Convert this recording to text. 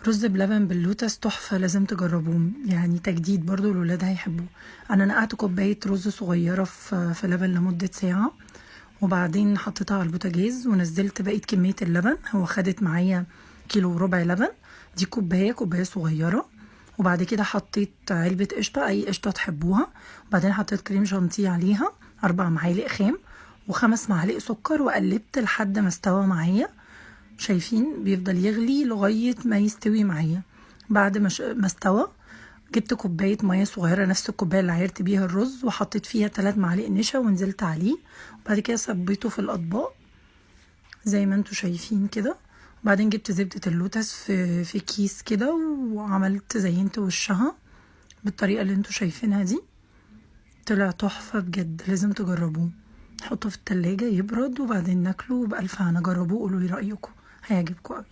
رز بلبن باللوتس تحفة، لازم تجربوه، يعني تجديد برضو الولاد هيحبوه. انا نقعت كوباية رز صغيرة في لبن لمدة ساعة، وبعدين حطيتها على البوتاجاز ونزلت بقية كمية اللبن. هو خدت معايا 1.25 كيلو لبن، دي كوباية صغيرة. وبعد كده حطيت علبة قشطة، أي قشطة تحبوها. وبعدين حطيت كريم شانتيه عليها، 4 معالق خام و5 معالق سكر، وقلبت لحد ما استوى معايا. شايفين بيفضل يغلي لغاية ما يستوي معايا. بعد ما استوى جبت كوباية مية صغيرة، نفس الكوباية اللي عايرت بيها الرز، وحطيت فيها 3 معالق نشا ونزلت عليه. وبعد كده صبيته في الأطباق زي ما انتوا شايفين كده. وبعدين جبت زبدة اللوتس في كيس كده، وعملت زينت وشها بالطريقة اللي انتوا شايفينها دي. طلع تحفة بجد، لازم تجربوه. حطوه في التلاجة يبرد وبعدين ناكله بألف هنا. جربوه قولوا لي رأيكم، هيعجبكم قوي.